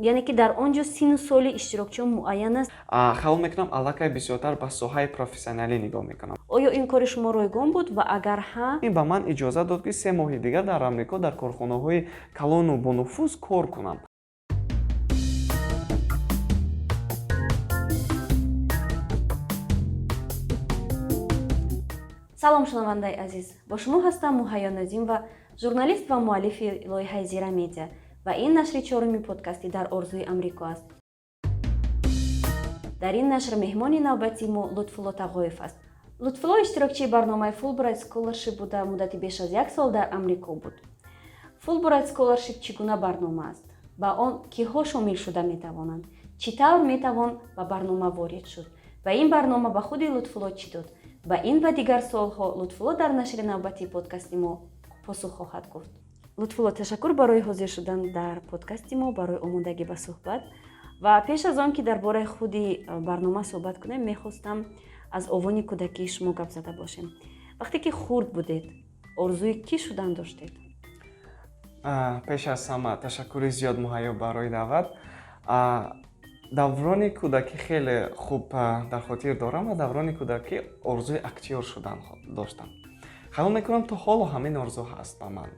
Яъне ки дар он ҷо синну соли иштирокчиён муайян аст? Хаёл мекунам, аллакай бисёртар ба соҳаи профессионалӣ нигоҳ мекунам. Оё ин кори шумо ройгон буд ва агар ҳа? Ин ба ман иҷозат дод, ки 3 моҳи дигар дар Амрико дар корхонаҳои калону бонуфуз кор кунам. Салом, шунавандаи азиз! Бо шумо ҳастам Муҳайё Нозимова, журналист ва муаллифи лоиҳаи «Зира Медиа», ва ин нашри чоруми подкасти «Дар орзуи Амрико» аст. Дар ин нашр меҳмони навбатии мо Лутфулло Тағоев аст. Лутфулло иштирокчии барномаи Fulbright Scholarship буда, муддати беш аз як сол дар Амрико буд. Fulbright Scholarship чӣ гуна барнома аст? Ба он киҳо шомил шуда метавонанд? Чӣ тавр метавон ба барнома ворид шуд ва ин барнома ба худи Лутфулло чӣ дод? Ба ин ва дигар суолҳо Лутфулло дар нашри навбатии подкасти мо посух хоҳад гуфт. Лутфулло, ташаккур барои ҳозир шудан дар подкасти мо, барои омодагӣ ба суҳбат. Ва пеш аз он ки дар бораи худи барнома суҳбат кунем, мехостам аз овони кӯдакии шумо гап зада бошем. Вақте ки хурд будед, орзуи кӣ шудан доштед? Пеш аз ҳама, ташаккури зиёд, Муҳайё, барои даъват. Даврони кӯдакӣ хеле хуб дар хотир дорам ва даврони кӯдакӣ орзуи актёр шудан доштам. Хаёл мекунам, то ҳоло ҳамин орзу ҳаст ба ман.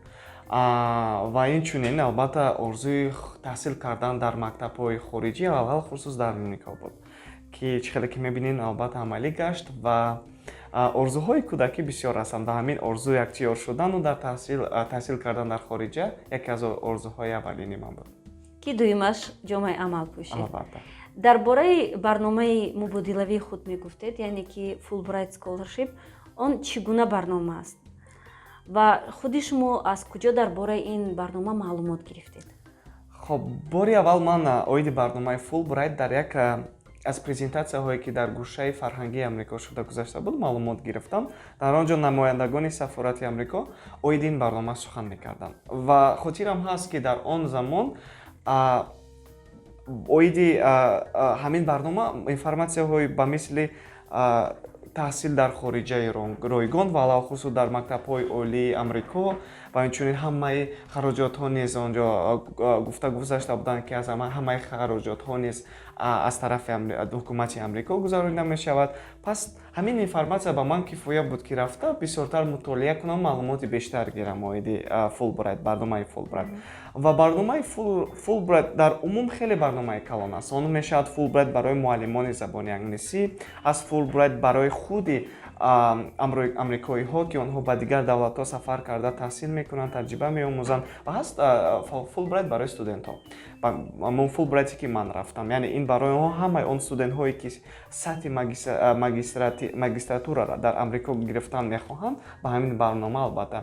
Ва инчунин, албатта, орзуи таҳсил кардан дар мактабҳои хориҷӣ, алалхусус дар Амрико буд, ки чӣ хеле ки мебинем, албатта, амалӣ гашт. Ва орзуҳои кӯдакӣ бисёр ҳастанд ва ҳамин орзуи актёр шудану дар таҳсил кардан дар хориҷа яке аз орзуҳои аввалини ман буд. Ки дуюмаш ҷомаи амал пӯшид. Албатта. Дар бораи барномаи мубодилавии худ мегуфтед, яъне ки Fulbright Scholarship. Он чӣ гуна барнома аст ва худи шумо аз куҷо дар бораи ин барнома маълумот гирифтед? Хоб, бори аввал ман оиди барномаи Фулбрайт дар як аз презентатсияҳое, ки дар гӯшаи фарҳангии Амрико шуда гузашта буд, маълумот гирифтам. Дар он ҷо намояндагони сафорати Амрико оиди ин барнома сухан мекарданд ва хотирам ҳаст, ки дар он замон оиди ҳамин барнома информатсияҳои ба мисли таҳсил дар хориҷаи ройгон ва алалхусус дар мактабҳои олии Амрико ва инчунин ҳамаи хароҷотҳо низ он ҷо гуфта гузашта буданд, ки аз ҳамаи хароҷотҳо низ аз тарафи ҳукумати Амрико гузаронида мешавад. Пас ҳамин информатсия ба ман кифоя буд, ки рафта бисёртар мутолиа кунам, маълумоти бештар гирам оиди Фулбрайт, барномаи Фулбрайт. Ва барномаи Фулбрайт дар умум хеле барномаи калон аст. Он мешавад Фулбрайт барои муаллимони забони англисӣ, аз Фулбрайт барои худи амрикоиҳо, ки онҳо ба дигар давлатҳо сафар карда, таҳсил мекунанд, таҷриба меомӯзанд, ва ҳаст Фулбрайт барои студентҳо. Ҳамон Фулбрайте ки ман рафтам, яъне ин барои онҳо, ҳамаи он студентҳое, ки сатҳи магистратураро дар Амрико гирифтан мехоҳанд, ба ҳамин барнома, албатта,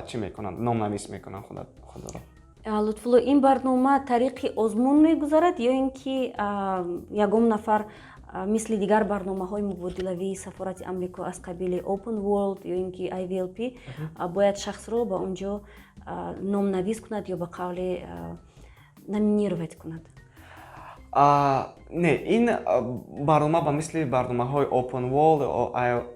чӣ мекунанд, номнавис мекунанд худро. Лутфулло, ин барнома тариқи озмун мегузарад ё ин ки ягон нафар мисли дигар барномаҳои мубодилавии сафорати Амрико аз қабили Open World ё ин ки IVLP бояд шахсро ба он ҷо номнавис кунад ё ба қавле номинировать кунад? Не, ин барнома ба мисли барномаҳои Open World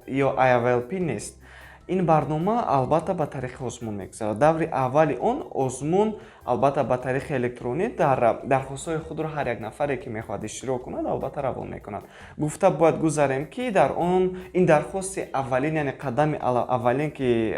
ё IVLP нест. Ин барнома, албатта, ба тариқи озмун мегузарад. Даври аввали он озмун, албатта, ба тариқи электронӣ дар дархостҳои худро ҳар як нафаре, ки мехоҳад иштирок кунад, албатта, равон мекунад. Гуфта бояд гузарем, ки дар он ин дархости аввалин, яъне қадами аввалин, ки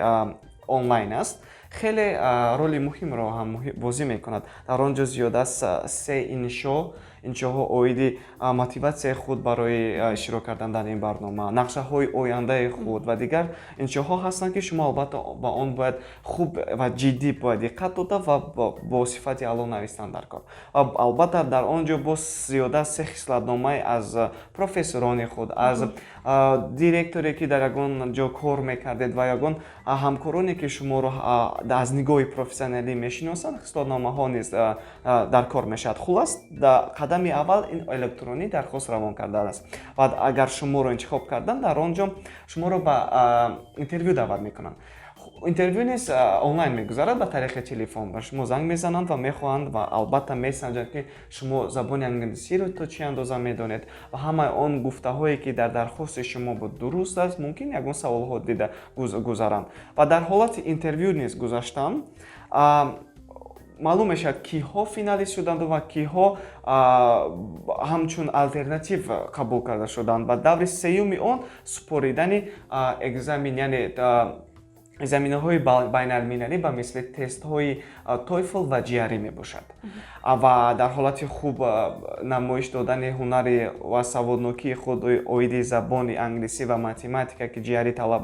онлайн аст, хеле роли муҳимро ҳам бозӣ мекунад. Дар он ҷо зиёда аз се иншо, иншоҳо оиди мотиватсияи худ барои иштирок кардан дар ин барнома, нақшаҳои ояндаи худ ва дигар иншоҳо ҳастанд, ки шумо, албатта, ба он бояд хуб ва ҷиддӣ бояд диққат дода ва бо сифати аъло навистан дар кор. Ва, албатта, дар он ҷо боз зиёда аз се хислатномаи аз профессорони худ, аз директоре, ки дар ягон ҷо кор мекардед, ва ягон ҳамкороне, ки шуморо аз нигоҳи профессионалӣ мешиносанд, хислатномаҳо низ дар кор мешавад. Хулас, қадами аввал ин электронӣ дархост равон кардан аст ва агар шуморо интихоб кардан, дар он ҷо шуморо ба интервю даъват мекунанд. Интервю низ онлайн мегузарад, ба тариқи телефон ба шумо занг мезананд ва мехоҳанд ва, албатта, месанҷанд, ки шумо забони англисиро то чӣ андоза медонед ва ҳамаи он гуфтаҳое, ки дар дархости шумо буд, дуруст аст. Мумкин ягон саволҳо дида гузаранд ва дар ҳолати интервю низ гузаштан. Маълум мешавад, киҳо финалист шуданд ва киҳо ҳамчун алтернатив қабул карда шуданд. Ва даври сеюми он супоридани экзамен, яъне экзаменҳои байналмилалӣ ба мисли тестҳои TOEFL ва GRE мебошад. Ва дар ҳолати хуб намоиш додани ҳунари ва саводнокии худ оиди забони англисӣ ва математика, ки GRE талаб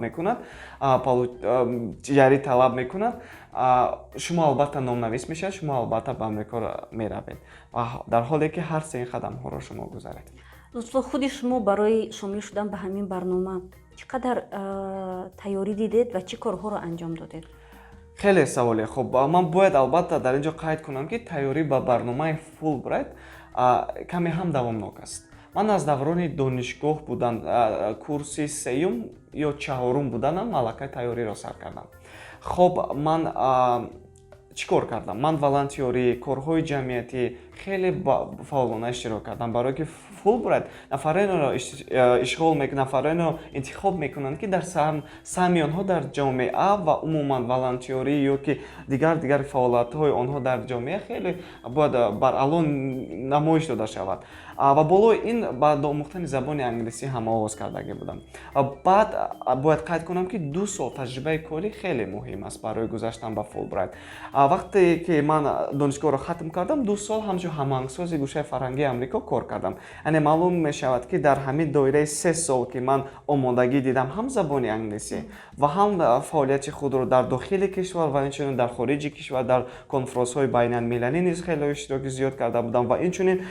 мекунад, шумо албатта номнавис мешавед, шумо албатта ба Амрико меравед ва дар ҳоле ки ҳар се ин қадамҳоро шумо гузаред. Лутфулло, худи шумо барои шомил шудан ба ҳамин барнома чӣ қадар тайёрӣ дидед ва чӣ корҳоро анҷом додед? Хеле саволе хуб. Ман бояд албатта дар ин ҷо қайд кунам, ки тайёрӣ ба барномаи Фулбрайт каме ҳам давомнок аст. Ман аз даврони донишгоҳ будан, курси сеюм ё чаҳорум буданам, аллакай тайёриро сар кардам. Хоб, ман чӣ кор кардам? Ман волонтёрӣ, корҳои ҷамъиятӣ хеле фаъолона иштирок кардам, барое ки Фулбрайт нафаронеро ишғол, нафаронеро интихоб мекунанд, ки дар саҳми онҳо дар ҷомеа ва умуман волонтёрӣ ё ки дигар фаъолиятҳои онҳо дар ҷомеа хеле бояд баръало намоиш дода шавад. Ва болои ин ба омӯхтани забони англисӣ ҳам оғоз кардагӣ будам. Баъд бояд қайд кунам, ки 2 сол таҷрибаи корӣ хеле муҳим аст барои гузаштан ба Фулбрайт. Вақте ки ман донишгоҳро хатм кардам, 2 сол ҳамчун ҳамоҳангсози гӯшаи фарҳангии Амрико кор кардам. Яъне маълум мешавад, ки дар ҳамин доираи 3 сол, ки ман омодагӣ дидам, ҳам забони англисӣ ва ҳам фаъолияти худро дар дохили кишвар ва инчунин дар хориҷи кишвар, дар конфронсҳои байналмилалӣ низ хеле иштироки зиёд карда будам ва инчунин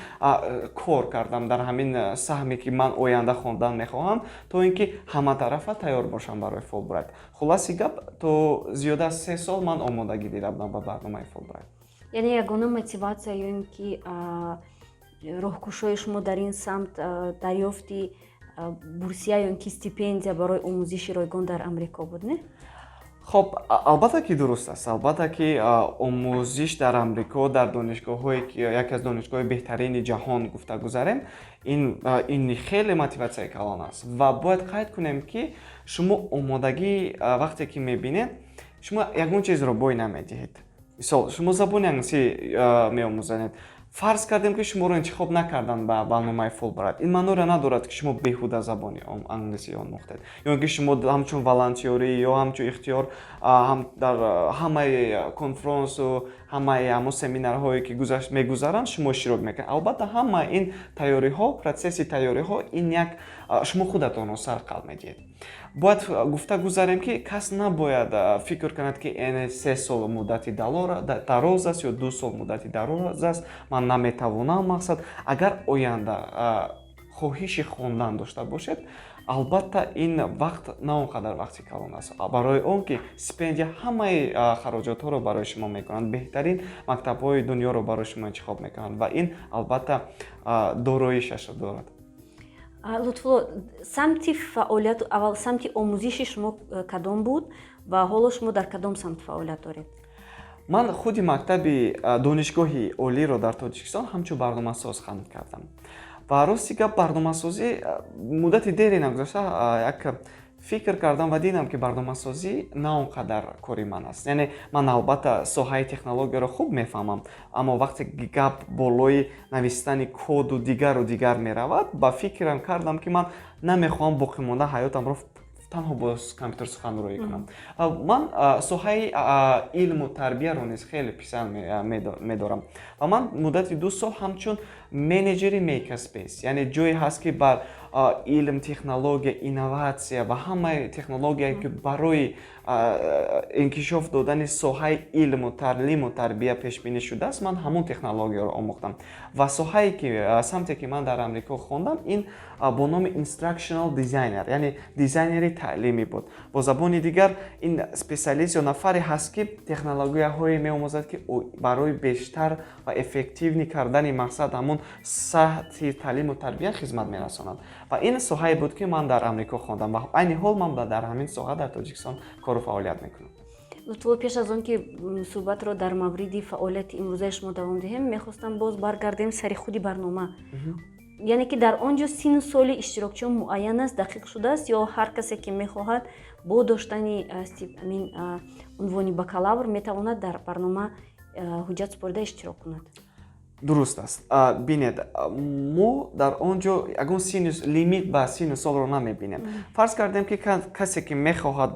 кор кардам дар ҳамин саҳме, ки ман оянда хондан мехоҳам, то ин ки ҳаматарафа тайёр бошам барои Фулбрайт. Хулоси гап, то зиёда аз 3 сол ман омодагӣ дида будам ба барномаи Фулбрайт. Яъне ягона мотиватсия ё ин ки роҳкушои шумо дар ин самт дарёфти бурсия ё ин ки стипендия барои омӯзиши ройгон дар Амрико буд, не? Хоб, албатта ки дуруст аст. Албатта ки омӯзиш дар Амрико, дар донишгоҳҳое ки яке аз донишгоҳҳои беҳтарини ҷаҳон гуфта гузарем, ин хеле мотиватсияи калон аст. Ва бояд қайд кунем, ки шумо омодагӣ вақте ки мебинед, шумо ягон чизро бой намедиҳед. Мисол, шумо забони англисӣ меомӯзанед. Фарз кардем, ки шуморо интихоб накарданд ба барномаи Фулбрайт, ин маъноро надорад, ки шумо беҳуда забони англисӣ омӯхтед ё ин ки шумо ҳамчун волонтёрӣ ё ҳамчун ихтиёр ҳам дар ҳамаи конфронсу ҳамаи ҳамон семинарҳое, ки мегузаранд, шумо иштирок мекунед. Албатта, ҳама ин тайёриҳо, процесси тайёриҳо, ин як шумо худатонро сарқал медиҳед. Бояд гуфта гузарем, ки кас набояд фикр кунад, ки эне 3 сол муддати дароз аст ё 2 сол муддати дароз аст, ман наметавонам. Мақсад, агар оянда хоҳиши хондан дошта бошед, албатта ин вақт на он қадар вақти калон аст, барои он ки стипендия ҳамаи хароҷотҳоро барои шумо мекунанд, беҳтарин мактабҳои дунёро барои шумо интихоб мекунанд ва ин албатта дороишашро дорад. Лутфулло, самти фаъолият, аввал самти омӯзиши шумо кадом буд ва ҳоло шумо дар кадом самт фаъолият доред? Ман худи мактаби донишгоҳи олиро дар Тоҷикистон ҳамчун барномасоз хатм кардам. Ва рости гап, барномасозӣ муддати дере нагузашта як фикр кардам ва дидам, ки барномасозӣ на он қадар кори ман аст. Яъне ман албатта соҳаи технологияро хуб мефаҳмам, аммо вақте гап болои навистани коду дигару дигар меравад, ба фикрам кардам, ки ман намехоҳам боқимонда ҳаётамро танҳо бо компютер суханроӣ кунам. Ман соҳаи илму тарбияро низ хеле писанд медорам ва ман муддати 2 сол ҳамчун менеҷери makerspace, яъне ҷое ҳаст, ки бар илм, технология, инноватсия ва ҳамаи технологияе, ки барои инкишоф додани соҳаи илму таълиму тарбия пешбинӣ шудааст, ман ҳамон технологияро омӯхтам. Ва соҳае ки, самте ки ман дар Амрико хондам, ин бо номи instructional designer, яъне дизайнери таълимӣ буд. Бо забони дигар, ин специалист ё нафаре ҳаст, ки технологияҳое меомӯзад, ки барои бештар ва эффективный кардани мақсад ҳамон сатҳи таълиму тарбия хизмат мерасонад. Ва ин соҳае буд, ки ман дар Амрико хондам ва айни ҳол ман дар ҳамин соҳа дар Тоҷикистон кору фаъолият мекунам. Лутфулло, пеш аз он ки суҳбатро дар мавриди фаъолияти имрӯзаи шумо давом диҳем, мехостам боз баргардем сари худи барнома. Яъне ки дар он ҷо синну соли иштирокчиён муайян аст, дақиқ шудааст ё ҳар касе, ки мехоҳад, бо доштани амин унвони бакалавр метавонад дар барнома ҳуҷҷат супорида иштирок кунад. Дуруст аст. Бинед, мо дар он ҷо ягон сину лимит ба сину солро намебинем. Фарз кардем, ки касе, ки мехоҳад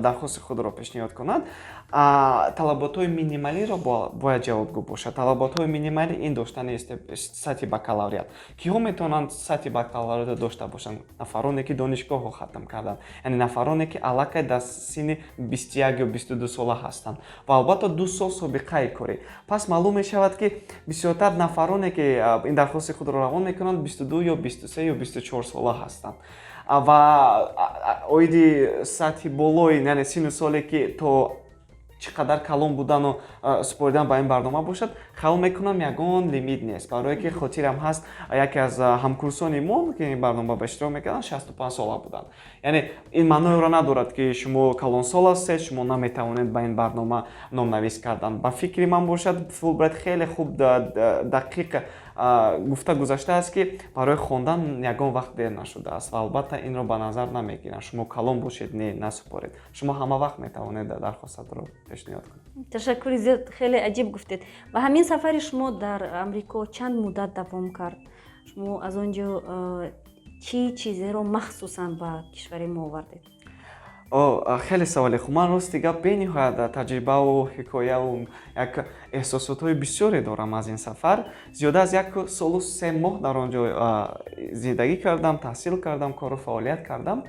дархости худро пешниҳод кунад, талаботҳои минималиро бояд ҷавобгӯ бошад. Талаботҳои минималӣ ин доштани сатҳи бакалавриат. Киҳо метавонанд сатҳи бакалавриатро дошта бошанд? Нафароне, ки донишгоҳро хатм карданд, яъне нафароне, ки аллакай дар синни 21 ё 22 сола ҳастанд, ва албатта 2 сол собиқаи корӣ. Пас маълум мешавад, ки бисёртар нафароне, ки ин дархости худро равон мекунанд, 22 ё 23 ё 24 сола ҳастанд. Ва оиди сатҳи болои, яъне сину соле, ки то чӣ қадар калон будану супоридан ба ин барнома бошад, хаёл мекунам, ягон лимит нест, барое ки хотирам ҳаст, яке аз ҳамкурсони мо, ки ин барнома ба иштирок мекарданд, 65 сола буданд. Яъне ин маъноеро надорад, ки шумо калонсол ҳастед, шумо наметавонед ба ин барнома номнавис кардан. Ба фикри ман бошад, Фулбрайт хеле хуб, дақиқ гуфта гузаштааст, ки барои хондан ягон вақт дер нашудааст, ва албатта инро ба назар намегиранд, шумо калон бошед, не, насупоред, шумо ҳама вақт метавонед дархостатро пешниҳод кунед. Ташаккури зиёд, хеле аҷиб гуфтед. Ва ҳамин сафари шумо дар Амрико чанд муддат давом кард? Шумо аз он ҷо чӣ чизеро махсусан ба кишвари мо овардед? Хеле саволи хуб. Ман, рости гап, бениҳоят таҷрибаву ҳикояву як эҳсосотҳои бисёре дорам аз ин сафар. Зиёда аз як солу 3 моҳ дар он ҷо зиндагӣ кардам, таҳсил кардам, кору фаъолият кардам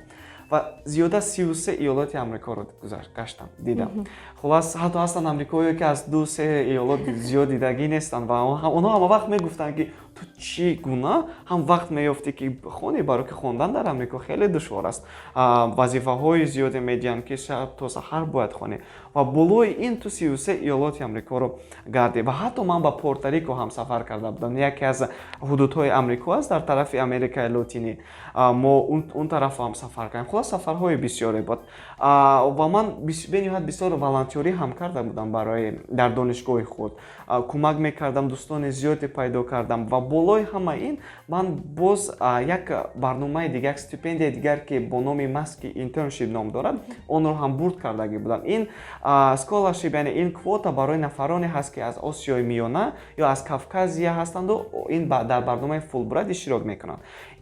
ва зиёда 33 иёлоти Амрикоро гаштам, дидам. Хулас, ҳатто ҳастанд амрикоие, ки аз ду се иёлот зиёд дидагӣ нестанд, ва онҳо ҳама вақт мегуфтанд, ки ту чӣ гуна ҳам вақт меёфтӣ, ки хонӣ, барое ки хондан дар Амрико хеле душвор аст, вазифаҳои зиёде медиҳанд, ки шаб то саҳар бояд хонӣ, ва болои ин ту 33 иёлоти Амрикоро гардӣ. Ва ҳатто ман ба Порторико ҳам сафар карда будам, яке аз ҳудудҳои Амрико аст дар тарафи Америкаи Лотинӣ. Мо он тараф ҳам сафар кардем. Хулас, сафарҳои бисёре буд ва ман бениҳоят бисёр волонтёрӣ ҳам карда будам барои дар донишгоҳи худ, кӯмак мекардам, дӯстони зиёде пайдо кардам. Ва болои ҳама ин ман боз як барномаи дигар, як стипендияи дигар, ки бо номи Muskie Internship ном дорад, онро ҳам бурд кардагӣ будам. Ин scholarship, яъне ин квота барои нафароне ҳаст, ки аз Осиёи Миёна ё аз Кавказия ҳастанду ин дар барномаи Фулбрайт иштирок мекунанд.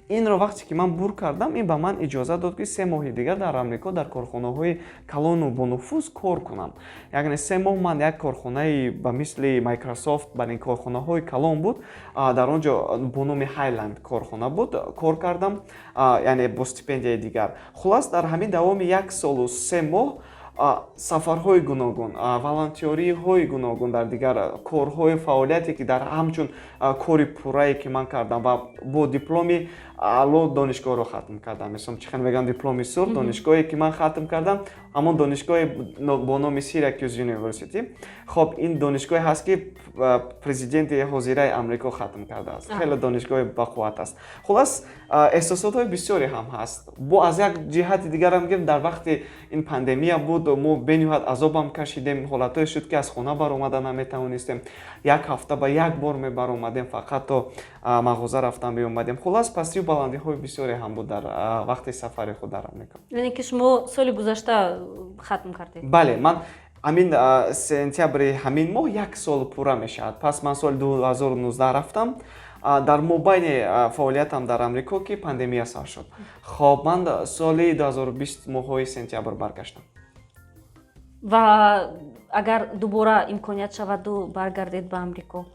Инро вақте ки ман бурд кардам, ин ба ман иҷозат дод, ки 3 моҳи дигар дар Амрико дар корхонаҳои калону бонуфуз кор кунам. Яъне 3 моҳ ман як корхонаи ба мисли Майкрософт, бар ин корхонаҳои калон буд, дар он ҷо бо номи Хайланд корхона буд, кор кардам, яъне бо стипендияи дигар. Хулас, дар ҳамин давоми як солу 3 моҳ сафарҳои гуногун, волонтёриҳои гуногун, дар дигар корҳои фаъолияте, ки дар ҳамчун кори пуррае, ки ман кардам, ва бо дипломи аъло донишгоҳро хатм кардам. Мисол, чӣ хел мегӯям, дипломи сурх. Донишгоҳе, ки ман хатм кардам, ҳамон донишгоҳе бо номи Syracuse University. Хоб, ин донишгоҳе ҳаст, ки президенти ҳозираи Амрико хатм кардааст. Хеле донишгоҳи бақувват аст. Хулас, эҳсосотҳои бисёре ҳам ҳаст. Бо аз як ҷиҳати дигарам гирем, дар вақти ин пандемия буд, мо бениҳоят азобам кашидем. Ҳолатҳое шуд, ки аз хона баромада наметавонистем, як ҳафта ба як бор мебаромадем, фақат то мағоза рафтан биомадем. Хулас, пастию баландиҳои бисёре ҳам буд дар вақти сафари худ дар Амрико. Яъне ки шумо соли гузашта хатм кардед? Бале, ман ҳамин сентябри ҳамин моҳ як сол пурра мешавад. Пас ман соли 2019 рафтам. Дар мобайни фаъолиятам дар Амрико, ки пандемия сар шуд, хоб, ман соли 2020 моҳҳои сентябр баргаштам. Ва агар дубора имконият шаваду баргардед ба Амрико,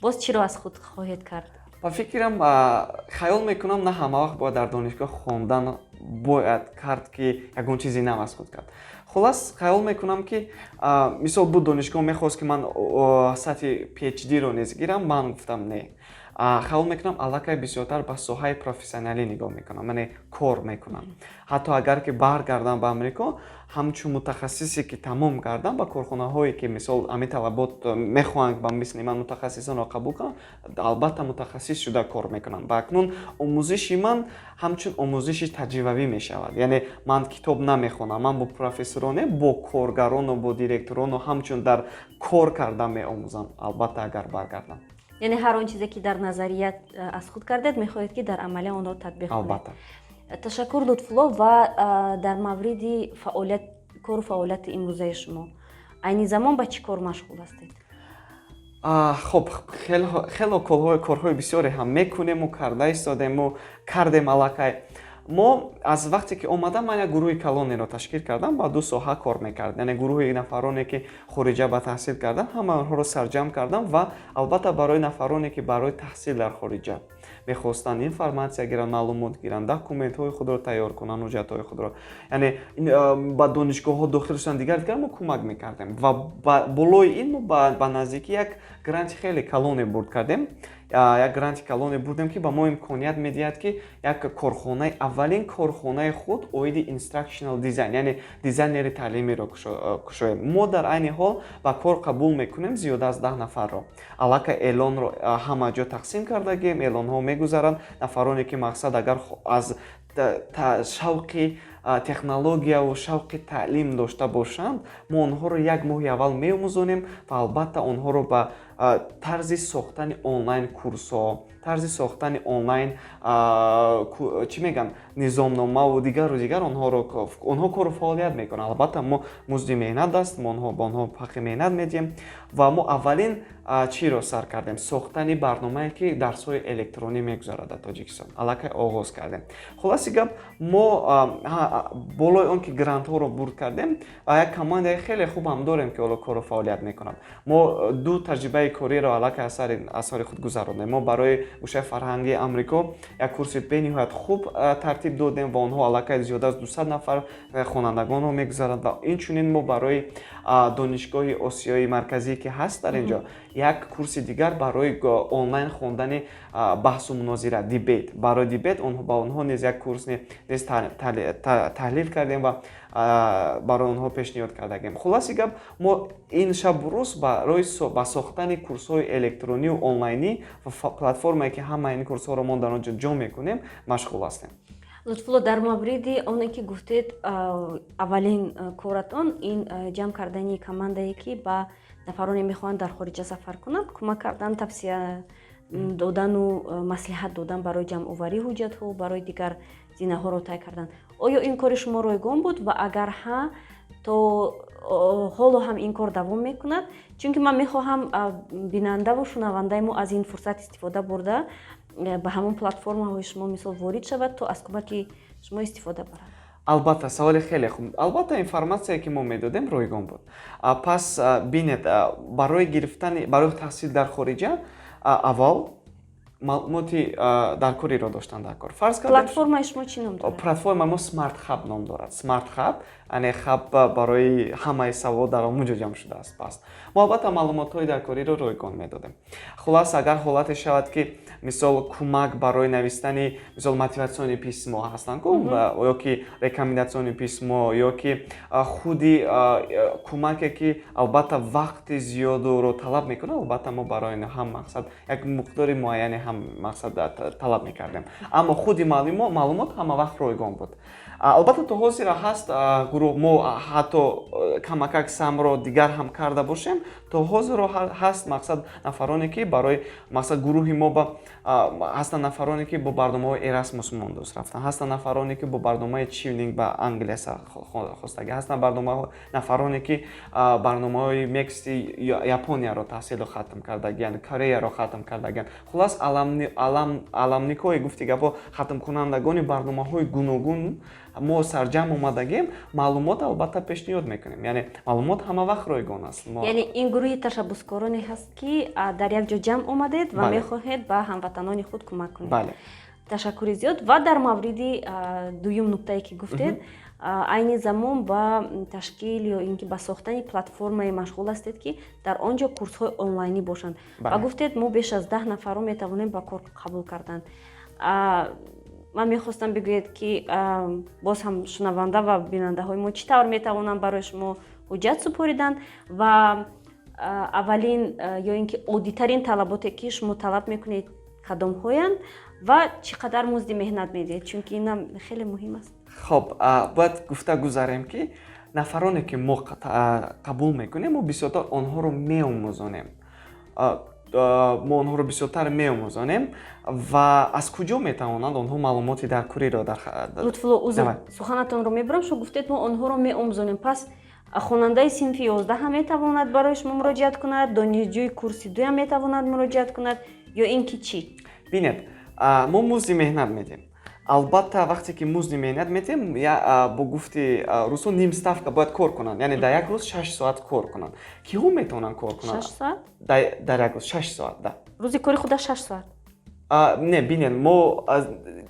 боз чиро аз худ хоҳед кард? Ба фикрам, хаёл мекунам, на ҳама вақт бояд дар донишгоҳ хондан бояд кард, ки ягон чизи нав аз худ кард. Хулас, хаёл мекунам, ки мисол буд, донишгоҳ мехост, ки ман сатҳи PhD-ро низ гирам, ман гуфтам не. Хаёл мекунам, аллакай бисёртар ба соҳаи профессионалӣ нигоҳ мекунам, яъне кор мекунам. Ҳатто агар ки баргардам ба Амрико, ҳамчун мутахассисе, ки тамом кардам, ба корхонаҳое, ки мисол ҳамин талабот мехоҳанд, ба мисли ман мутахассисонро қабул кунанд, албатта мутахассис шуда кор мекунам. Ва акнун омӯзиши ман ҳамчун омӯзиши таҷрибавӣ мешавад, яъне ман китоб намехонам, ман бо профессороне, бо коргарону бо директорону ҳамчун дар кор кардан меомӯзам, албатта агар баргардам. Яъне ҳар он чизе, ки дар назарият аз худ кардед, мехоҳед, ки дар амалия онро татбиқ кунед? Албатта. Ташаккур, Лутфулло. Ва дар мавриди фаъолият, кору фаъолияти имрӯзаи шумо, айни замон ба чӣ кор машғул ҳастед? Хоб, хело корҳои бисёре ҳам мекунему, карда истодему, кардем аллакай. Мо аз вақте ки омадам, ман як гурӯҳи калонеро ташкил кардам, ба ду соҳа кор мекард, яъне гурӯҳи нафароне, ки хориҷа ба таҳсил карданд, ҳамаи онҳоро сарҷамъ кардам ва албатта барои нафароне, ки барои таҳсил дар хориҷа мехостанд информатсия гиранд, маълумот гиранд, документҳои худро тайёр кунанд, ҳуҷҷатҳои худро, яъне ба донишгоҳҳо дохил шудан, дигар дигар мо кӯмак мекардем. Ва болои ин мо ба наздикӣ як гранти хеле калоне бурд кардем, як гранти калоне бурдем, ки ба мо имконият медиҳад, ки як корхонаи, аввалин корхонаи худ оиди instructional design, яъне дизайнери таълимиро кушоем. Мо дар айни ҳол ба кор қабул мекунем зиёда аз 10 нафарро. Аллакай эълонро ҳама ҷо тақсим кардагием, эълонҳо мегузаранд. Нафароне, ки мақсад агар аз шавқи технологияву шавқи таълим дошта бошанд, мо онҳоро як моҳи аввал меомӯзонем ва албатта онҳоро ба тарзи сохтани онлайн курсҳо, тарзи сохтани онлайн, чӣ мегӯянд, низомномаву дигару дигар онҳоро, онҳо кору фаъолият мекунанд. Албатта, мо музди меҳнат аст, мо ба онҳо ҳаққи меҳнат медиҳем. Ва мо аввалин чиро сар кардем? Сохтани барномае, ки дарсҳои электронӣ мегузарад дар Тоҷикистон, аллакай оғоз кардем. Хулоси гап, мо болои он ки грантҳоро бурд кардем ва як командаи хеле хуб ҳам дорем, ки ҳоло кору фаъолият мекунанд. Мо ду таҷрибаи кориро аллакай аз сари худ гузарондем. Мо барои Гӯшаи фарҳангии Амрико як курси бениҳоят хуб тартиб додем ва онҳо аллакай зиёда аз 200 нафар хонандагонро мегузаранд. Ва инчунин мо барои Донишгоҳи Осиёи Марказӣ, ки ҳаст дар ин ҷо, як курси дигар барои онлайн хондани баҳсу мунозира, debate, барои debate ба онҳо низ як курс низ таҳлил кардем ва барои онҳо пешниҳод кардагем. Хулоси гап, мо ин шабу рӯз барои ба сохтани курсҳои электронию онлайнӣ ва платформае, ки ҳамаи ин курсҳоро мо дар он ҷо ҷо мекунем, машғул ҳастем. Лутфулло, дар мавриди оне ки гуфтед, аввалин коратон ин ҷамъ кардани командае, ки ба нафароне мехоҳанд дар хориҷа сафар кунанд, кӯмак кардан, тавсия додану маслиҳат додан барои ҷамъоварии ҳуҷҷатҳо, барои дигар зинаҳоро тай кардан. Оё ин кори шумо ройгон буд ва агар ҳа, то ҳоло ҳам ин кор давом мекунад? Чунки ман мехоҳам бинандаву шунавандаи мо аз ин фурсат истифода бурда, ба ҳамон платформаҳои шумо, мисол, ворид шавад, то аз кӯмаки шумо истифода барад. Албатта, саволи хеле хуб. Албатта, информатсие, ки мо медодем, ройгон буд. Пас бинед, барои гирифтани, барои таҳсил дар хориҷа аввал маълумоти даркориро доштан дар кор. Фарз кардем, платформаи шумо чӣ ном дорад? Платформаи мо Smart Hub ном дорад. Smart Hub, яъне хаб барои ҳамаи савол дар он ҷо ҷамъ шудааст. Пас мо албатта маълумотҳои даркориро ройгон медодем. Хулас, агар ҳолате шавад, ки мисол кӯмак барои навистани, мисол, мотивационный письмо ҳастанд ку, ё ки рекомендационный письмо, ё ки худи кӯмаке, ки албатта вақти зиёдуро талаб мекунад, албатта мо барои ҳам мақсад як миқдори муайяне ҳам мақсад талаб мекардем. Аммо худи маълумот ҳама вақт ройгон буд. Албатта, то ҳозира ҳаст гурӯҳ. Мо ҳатто камакак самро дигар ҳам карда бошем, то ҳозиро ҳаст мақсад нафароне, ки барои мақсад гурӯҳи мо ба ҳастанд нафароне, ки бо барномаҳои Erasmus Mundus рафтанд, ҳастанд нафароне, ки бо барномаи Chevening ба Англия хостагӣ ҳастанд, барномаҳо, нафароне, ки барномаҳои MEXT и Японияро таҳсилу хатм кардагианд, Кореяро хатм кардагианд. Хулас, alumni кое, гуфти гапҳо, хатмкунандагони барномаҳои гуногун мо сарҷамъ омадагем. Маълумот албатта пешниҳод мекунем, яъне маълумот ҳама вақт ройгон аст. Яъне ин гурӯҳи ташаббускороне ҳаст, ки дар як ҷо ҷамъ омадед ва мехоҳед ба ҳамватанони худ кӯмак кунед. Бале. Ташаккури зиёд. Ва дар мавриди дуюм нуктае, ки гуфтед, айни замон ба ташкил ё ин ки ба сохтани платформае машғул ҳастед, ки дар он ҷо курсҳои онлайнӣ бошанд, ва гуфтед, мо беш аз 10 нафарро метавонем ба кор қабул кардан. Ман мехостам бигӯед, ки боз ҳам шунаванда ва бинандаҳои мо чӣ тавр метавонанд барои шумо ҳуҷҷат супориданд ва аввалин ё ин ки оддитарин талаботе, ки шумо талаб мекунед, кадомҳоянд ва чӣ қадар музди меҳнат медиҳед, чунки инам хеле муҳим аст. Хоб, бояд гуфта гузарем, ки нафароне, ки мо қабул мекунем, мо бисёртар онҳоро меомӯзонем, мо онҳоро бисёртар меомӯзонем. Ва аз куҷо метавонанд онҳо маълумоти даркориро дар Лутфулло, узр, суханатонро мебурам. Шумо гуфтед, мо онҳоро меомӯзонем, пас Хонандаи синфи 11 ҳам метавонад барои шумо муроҷиат кунад, донишҷӯи курси дуям метавонад муроҷиат кунад ё ин ки чӣ? Бинед, мо музди меҳнат медиҳем. Албатта, вақте ки музди меҳнат медиҳем, бо гуфти русо, ним ставка бояд кор кунанд, яъне дар як рӯз 6 соат кор кунанд. Киҳо метавонанд кор кунанд? 6 соат? Дар як рӯз 6 соат, да. Рӯзи кори худа 6 соат? Не, бинед, мо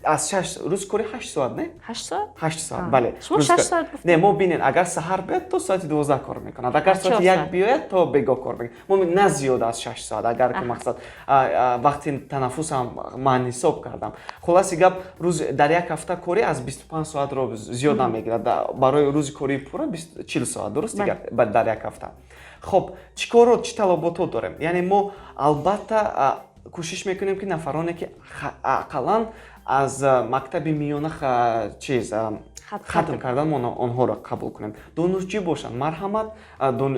аз шаш, рӯзи кори 8 соат, не? 8 соат? 8 соат, бале. Шумо 6 соат гуфтед. Не, мо, бинед, агар саҳар биёяд, то соати 12 кор мекунад, агар соати 1 биёяд, то бегоҳ кор мекунад. Мо на зиёд аз 6 соат, агар ки мақсад вақти танаффусам ман ҳисоб кардам. Хулоси гап, рӯз дар як ҳафта корӣ аз 25 соатро зиёд намегирад. Барои рӯзи кории пурра 40 соат, дуруст, дигар дар як ҳафта. Хоб, чӣ корро, чӣ талаботҳо дорем? Яъне мо албатта кӯшиш мекунем, ки нафароне ки ақаллан аз мактаби миёна чиз хатм кардан, мо онҳоро қабул кунем. Донишҷӯ бошанд, марҳамат,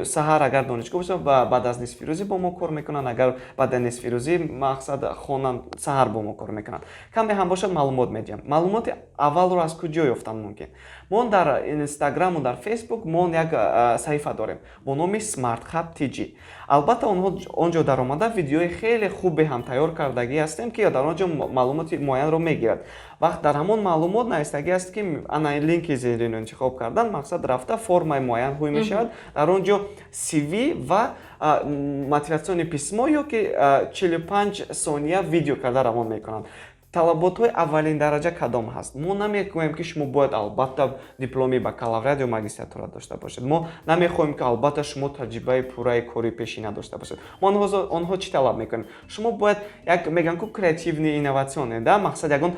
саҳар агар донишгоҳ бошанд, баъд аз нисфирӯзӣ бо мо кор мекунанд, агар баъд аз нисфирӯзӣ мақсад хонанд, саҳар бо мо кор мекунанд. Каме ҳам бошад, маълумот медиҳам. Маълумоти аввалро аз куҷо ёфтан мумкин? Мо дар Инстаграму дар Фейсбук мо як саҳифа дорем бо номи Smart Hub TG. Албатта, онҳо он ҷо даромада, видеои хеле хубе ҳам тайёр кардагӣ ҳастем, ки дар он ҷо маълумоти муайянро мегирад. Вақт дар ҳамон маълумот навистагӣ аст, ки ана линки зерино интихоб кардан, мақсад рафта формаи муайян ҳуй мешавад, дар он ҷо CV ва мотивационное письмо ё ки 45 сония видео карда равон мекунанд. Талаботҳои аввалин дараҷа кадом ҳаст? Мо намегӯем, ки шумо бояд албатта дипломи бакалавриат ё магистратура дошта бошед. Мо намехоҳем, ки албатта шумо таҷрибаи пурраи кори пешина дошта бошед. Мо онҳо чӣ талаб мекунем? Шумо бояд як, мегӯям ку, креативный, инновационный да, мақсад ягон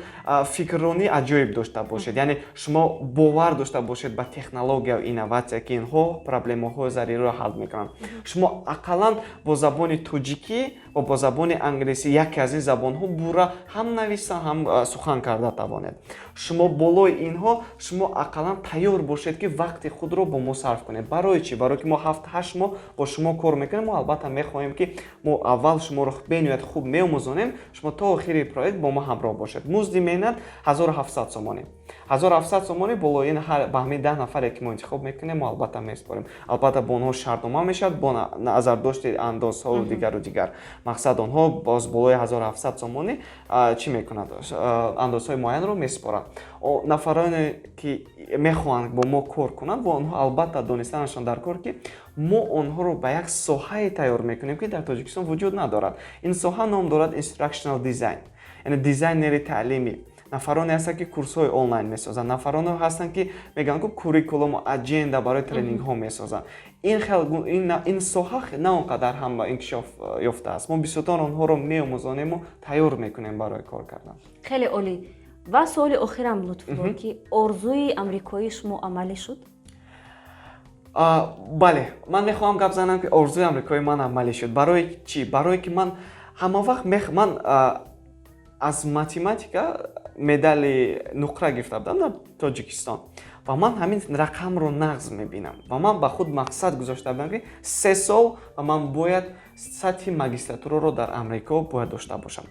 фикрронии аҷоиб дошта бошед, яъне шумо бовар дошта бошед ба технология инноватсия, ки инҳо проблемаҳои зариро ҳал мекунанд. Шумо ақаллан бо забони тоҷикӣ ва бо забони англисӣ, яке аз ин забонҳо бура ҳам нависа, ҳам сухан карда тавонед. Шумо болои инҳо, шумо ақаллан тайёр бошед, ки вақти худро бо мо сарф кунед. Барои чӣ? Барое ки мо 7-8 моҳ бо шумо кор мекунем. Мо албатта мехоҳем, ки мо аввал шуморо бениҳоят хуб меомӯзонем, шумо то охири проект бо мо ҳамроҳ бошед. Музди меҳнат 1700 сомонӣ, 1700 сомонӣ. Болои ин ба ҳамин 10 нафаре ки мо интихоб мекунем, мо албатта месупорем. Албатта, бо онҳо шартнома мешавад бо назардошти андозҳову дигару дигар. Мақсад, онҳо боз болои 1700 сомонӣ чӣ мекунад? Андозҳои муайянро месупоранд. Нафароне ки мехоҳанд бо мо кор кунанд, бо онҳо албатта донистанашон дар кор, ки мо онҳоро ба як соҳае тайёр мекунем, ки дар Тоҷикистон вуҷуд надорад. Ин соҳа ном дорад instructional design, яъне дизайнери таълимӣ. Нафароне ҳастанд, ки курсҳои онлайн месозанд, нафароне ҳастанд, ки мегӯянд ку curriculum у agenda барои тренингҳо месозанд. Ин хел ин соҳа на он қадар ҳам инкишоф ёфтааст. Мо бисёртар онҳоро меомӯзонему тайёр мекунем барои кор кардан. Хеле олӣ. Ва суоли охирам, Лутфулло, ки орзуи амрикоии шумо амалӣ шуд? Бале, ман мехоҳам гап занам, ки орзуи амрикоии ман амалӣ шуд. Барои чӣ? Барое ки ман ҳама вақт ман аз математика медали нуқра гирифта будам дар Тоҷикистон ва ман ҳамин рақамро нағз мебинам ва ман ба худ мақсад гузошта будам, ки 3 сол ва ман бояд сатҳи магистратураро дар Амрико бояд дошта бошам.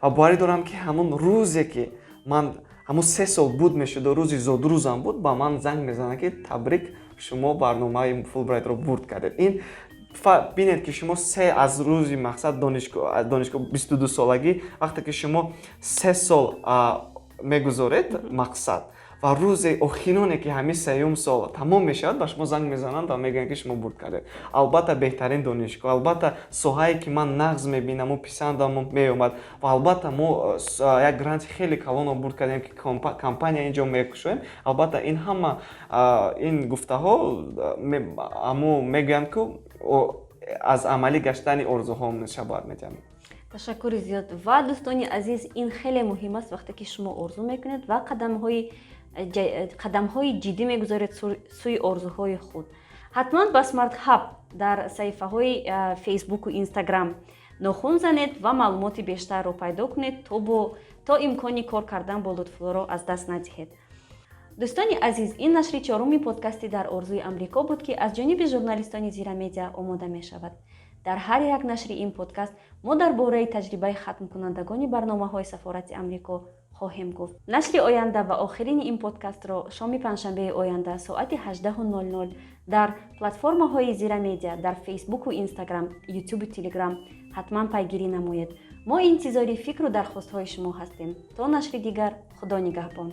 Ва боварӣ дорам, ки ҳамон рӯзе ки ман ҳамун 3 сол буд мешуду, рӯзи зодрӯзам буд, ба ман занг мезананд, ки табрик, шумо барномаи Фулбрайтро бурд кардед. Ин бинед, ки шумо се аз рӯзи мақсад донишгоҳ, 22 солагӣ, вақте ки шумо 3 сол мегузоред мақсад ва рӯзи охироне ки ҳамин сеюм сол тамом мешавад, ба шумо занг мезананд ва мегӯянд, ки шумо бурд кардед. Албатта, беҳтарин донишгоҳ, албатта, соҳае ки ман нағз мебинаму писандаму меомад ва албатта мо як гранти хеле калонро бурд кардем, ки компания ин ҷо мекушоем. Албатта, ин ҳама ин гуфтаҳо аммо мегӯянд, ку аз амалӣ гаштани орзуҳо шабоҳат медиҳанд. Ташаккури зиёд. Ва дӯстони азиз, ин хеле муҳим аст: вақте ки шумо орзу мекунед ва қадамҳои ҷиддӣ мегузоред сӯи орзуҳои худ, ҳатман ба Smart Hub дар саҳифаҳои Фейсбуку Инстаграм нохун занед ва маълумоти бештарро пайдо кунед, то имкони кор кардан бо Лутфуллоро аз даст надиҳед. Дӯстони азиз, ин нашри чоруми подкасти «Дар орзуи Амрико» буд, ки аз ҷониби журналистони Зира Медиа омода мешавад. Дар ҳар як нашри ин подкаст мо дар бораи таҷрибаи хатмкунандагони барномаҳои сафорати Амрико хоҳем гуфт. Нашри оянда ва охирини ин подкастро шоми панҷшанбеи оянда соати 18:00 дар платформаҳои Зира Медиа дар Фейсбуку Инстаграм, Ютубу Телеграм ҳатман пайгирӣ намоед. Мо интизори фикру дархостҳои шумо ҳастем. То нашри дигар, Худо нигаҳбон.